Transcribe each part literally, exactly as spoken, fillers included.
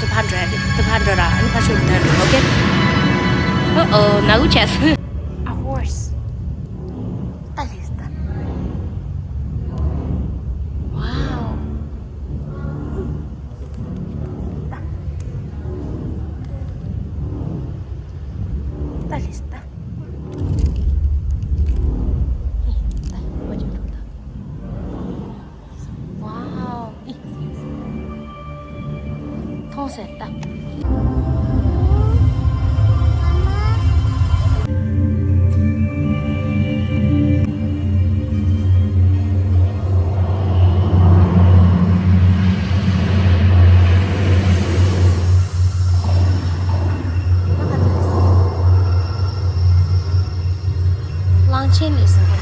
ད་ཕར་འགྲོ་ཡ་རེད། ད་ཕར་འགྲོ་ར། ཨ་ནི་ཕར་ཕྱོགས་ལ་ཐོན་ར། ཨོ་ཁེ། ཨོ་ཨོ། ནག་པོ་བྱས་སོང་། A horse. ད་ལིས་ད། Wow. ད། ད་ལིས་ད། ད་མ་འཇུག་འགྲོ་ད། Wow. མཐོང་ཟེར་ད། གླང་ཆེན་ལས་ཟིན་པ།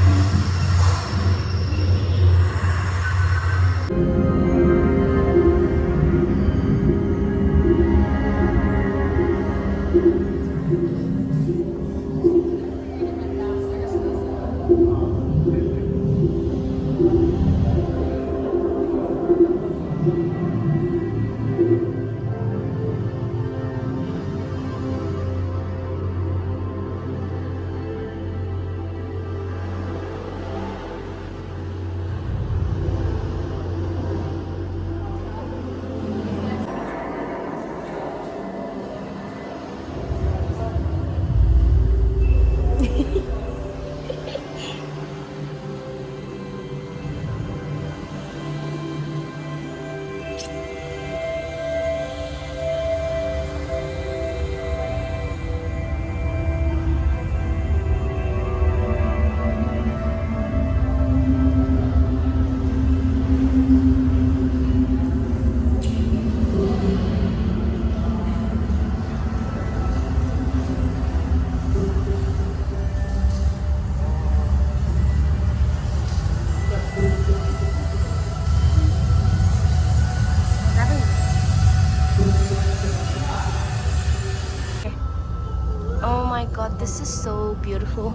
Oh my God, this is so beautiful.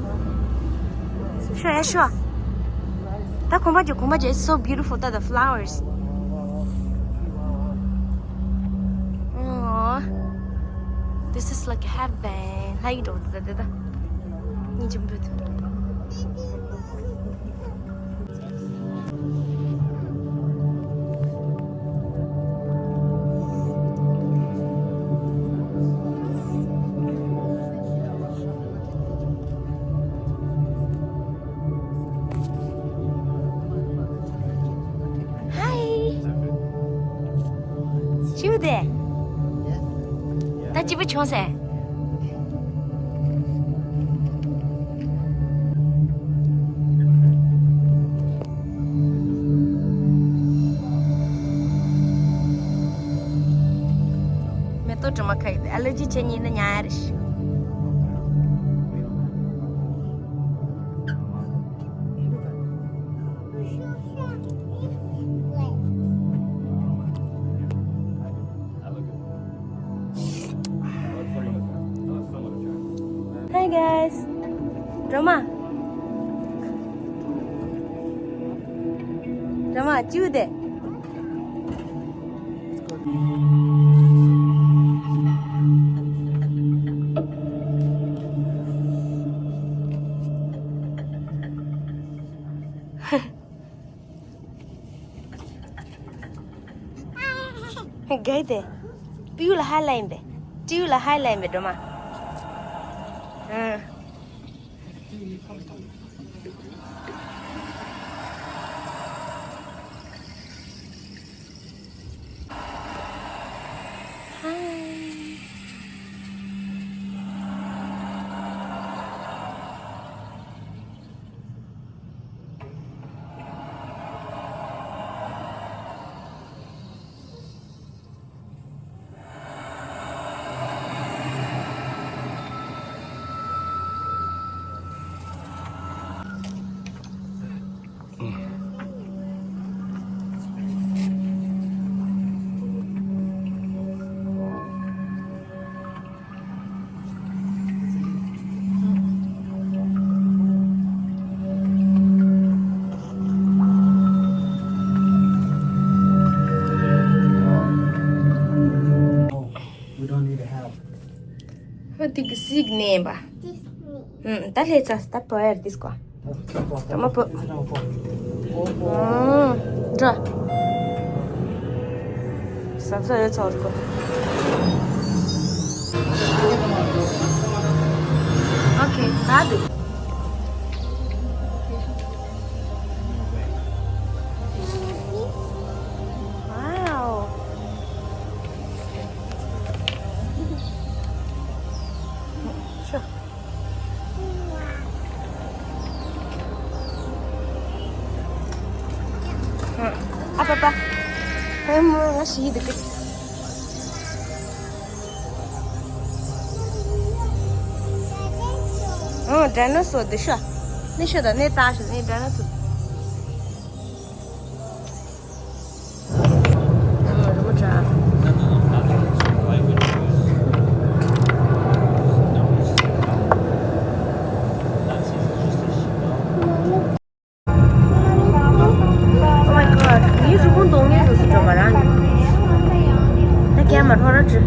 Sure, yeah, sure. ད་གོམ་པ་རྒྱུ་གོམ་པ་རྒྱུ། It's so beautiful, the flowers. Oh, this is like heaven. ལྷ་ཡི་འགྲོ་ད་ད་ད། ཉིན་རྒྱུན་པོ་དེ། Hi. ཅི་བདེ། ད་སྐྱིད་པོ་བྱུང་ཟེར། མེ་ཏོག་སྒྲོལ་མ་ཁ་ཡི་ཨ་ལོ་ཅི་བྱེད་ཉིན་ན་ཉལ་ཡ་རེད་ཤི། Hi guys. སྒྲོལ་མ། སྒྲོལ་མ་ཅི་བདེ། ག་དེ། ཏིའུ་ལ་ཧ་ལ་ཡིན་པས། ཏིའུ་ལ་ཧ་ལ་ཡིན་པས་སྒྲོལ་མ། ཨ། ཁོ་ཏིག་སིག་ནས་པ། ཨུམ། ད་ལྷས་ཚ་ད་བོ་ཡར་ཏིས་ཀོ། ད་མ་བོ། ཨུམ། འགྲོ། ཟབ་ཟབ་ཡོད་ཚོར་ཀོ། ཨོ་ཁེ། ད་འདུག Wow. Sure. ཨ་པ་པ། ཧེ་མོ་ང་ཤི་འདུག་ཨོ་ཌའི་ནོ་སོར་འདི་ཤོ། ནི་ཤོ་ད་ནི་ད་ཤོ་ནི་ཌའི་ནོ་སོར། ཨོ་རི་མོ་ཅག Oh my god, ངའི་རི་བོང་གདོང་ངའི་སོ་སོ་འགྲོ་མ་རང་། ད་ཀྱེ་མ་ཧོ་ར་ཅི།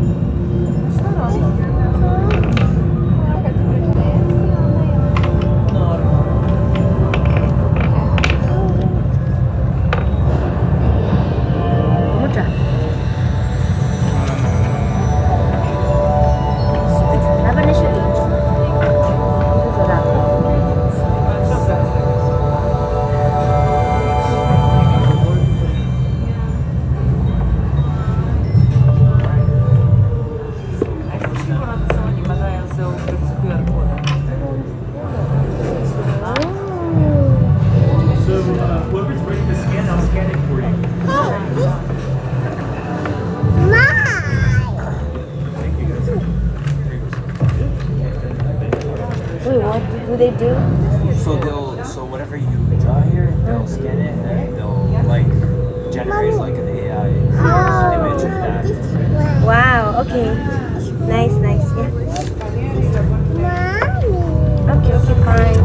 མོ་ཏྲ། So, uh, whoever's ready to scan, I'll scan it for you. Thank you, guys. Wait, what do they do? So they'll, so whatever you draw here, they'll scan it and then they'll like generate like an A I image of that. Wow, okay. Nice, nice. Yeah. Okay, okay, fine.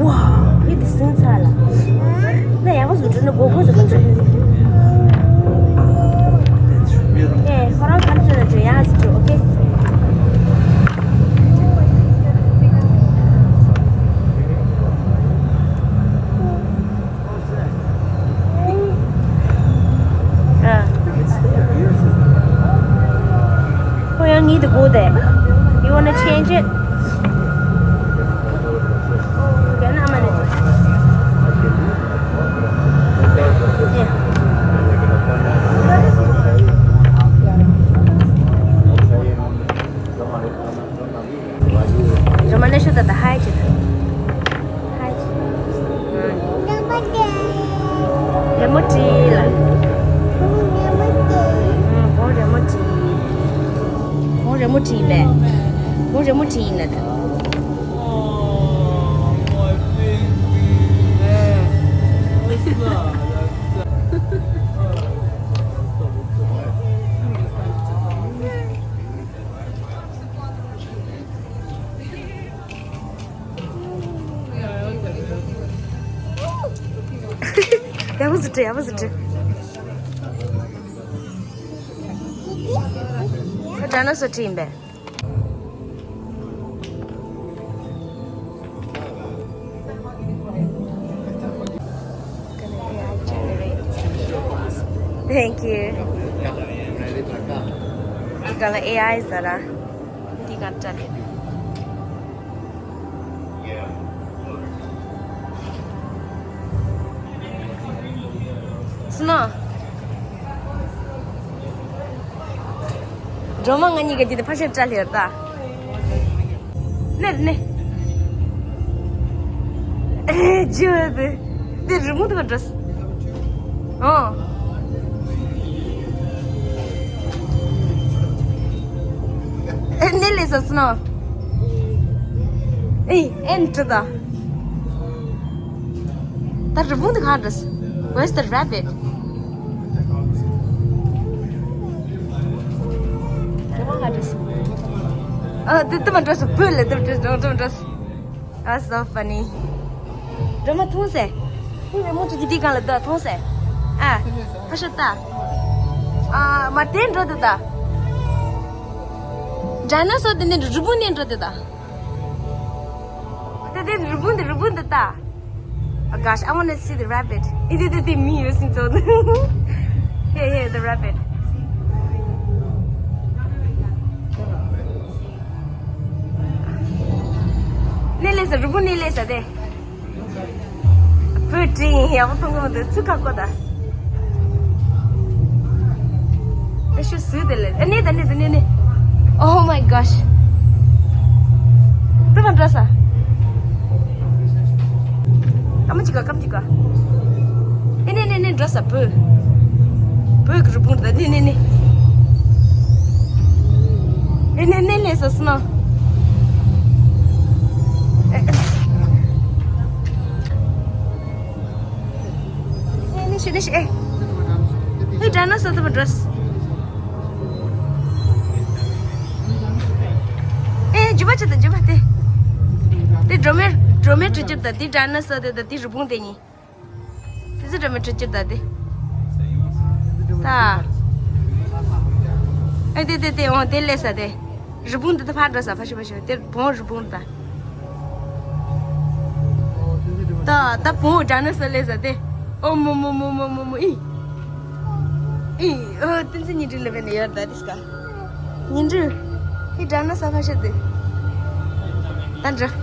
Wow, it is inside. ན་ཡག་པོ་བཟོ་འདྲ་ན་གོ་གོ་བཟོ་འདྲ། ཨེ་ཁོ་རང་ག་འདྲ་ན་འདྲ་ཡག་ཟེར་འདྲ། ཨོ་ཁེ། ཨ། ཁོ་ཡང་need to go there. You wanna change it? རོ་མ་ནས་ཤོད་ད། ད་ཧའི་བྱེད་ད། ཧའི་བྱེད། རི་མོ་བྲིས་ལ། བོང་རི་མོ་བྲིས། བོང་རི་མོ་བྲིས་ལས། བོང་རི་མོ་བྲིས་ཡིན་ལ་ད། ཡག་པོ་ཟེར་དྲི། ཡག་པོ་ཟེར་དྲི། ཁ་དྲ་ན་སོ་དྲི་ཡིན་པས། Thank you. འདི་ག་ལ་ཨེ་ཨའི་ཟེར་ར། འདི་ག་ལ་ལས། སུ་ན། སྒྲོལ་མ་ང་གཉིས་ཀ་འདི་ནས་ཕར་ཕྱིན་བཀྲ་ལེར་ད། ནེ་ནེ། ཨེ་ཇི་བ་དེ། དེ་རི་མོ་དེ་ག་འདྲ། ཨོ། ནས་ལས་ས་སུ་ནོ། ཨེ་ཨེན་ཏྲི་ད། ད་རི་བོང་དེ་ག་འདྲ་སི། Where's the rabbit? རི་བོང་ག་འདྲ་སི། ཨ་དེ་དེ་མ་འདྲ་སི་བུ་ལ་དེ་འདྲ་འདྲ་འདྲ་སི། That's so funny. སྒྲོལ་མ་མཐོང་ཟེ། ཁྱོད་རི་མོ་བྲིས་ཀྱི་འདི་གང་ལ་ལྟ་མཐོང་ཟེ། ཨ། ཕ་ཤ་ལྟ། ཨ་མ་དེ་འགྲོ་དེ་ལྟ། ཌའི་ནོ་སོར་དེ་ནས་རི་བོང་ནས་འགྲོ་དེ་ལྟ། དེ་དེ་རི་བོང་དེ་རི་བོང་དེ་ལྟ། Oh gosh, I wanna see the rabbit. ཨི་དེ་དེ་དེ་མི་ཡོད་སྲིད་ཚོ། Hey, hey, the rabbit. ནས་ལས་ས་རི་བོང་ནས་ལས་ས་དེ། བོད་དྲིན་ཡག་པོ་མཐོང་གི་མི་འདུག་ཚུར་ཁ་བསྐོར་ད། ཨེ་ཤུ་སུ་དེ་ལས་ཨ་ནི་ད་ནི་ད་ནི་ནི། Oh my gosh. དེ་མ་འགྲོ་ས། ཀམ་ཅི་ག་ཀམ་ཅི་ག་ཨེ་ནི་ནི་ནི་འགྲོ་ས་བོད། བོད་ཀྱི་རི་བོང་ད་ནི་ནི་ནི། ཨེ་ནི་ནི་ལས་ས་སུ་ནོ། ཨེ་ནི་ཤི་ནི་ཤི་ཨེ། ཧེ་ཌའི་ནོ་སོར་དེ་མ་འགྲོ་སི། ཨེ་ཇུ་བ་ཅི་ད་ཇུ་བ་དེ། དེ་སྒྲོལ་མའི་སྒྲོལ་མའི་གྲུ་ཆུབ་ད་དེ་ཌའི་ནོ་སོར་དེ་ད་དེ་རི་བོང་དེ་གཉིས། དེ་ཚོ་སྒྲོལ་མའི་གྲུ་ཆུབ་ད་དེ། ད། ཨེ་དེ་དེ་དེ་འོང་དེ་ལས་ས་དེ། རི་བོང་འདི་ད་ཕར་འགྲོ་ས་ཕ་ཤུ་ཕ་ཤུ་དེ་བོང་རི་བོང་ད། ད་ད་བོང་ཌའི་ནོ་སོར་ལས་ས་དེ། ཨོ་མོ་མོ་མོ་མོ་མོ་མོ་ཨི། ཨི་ཨོ་བསྟན་འཛིན་ཉི་སྒྲོན་ལ་བས་ནས་ཡོད་ད་དིས་ཀ་ཉི་སྒྲོན། ཧི་ཌའི་ནོ་སོར་ཕ་ཤུ་དེ། ད་འགྲོ།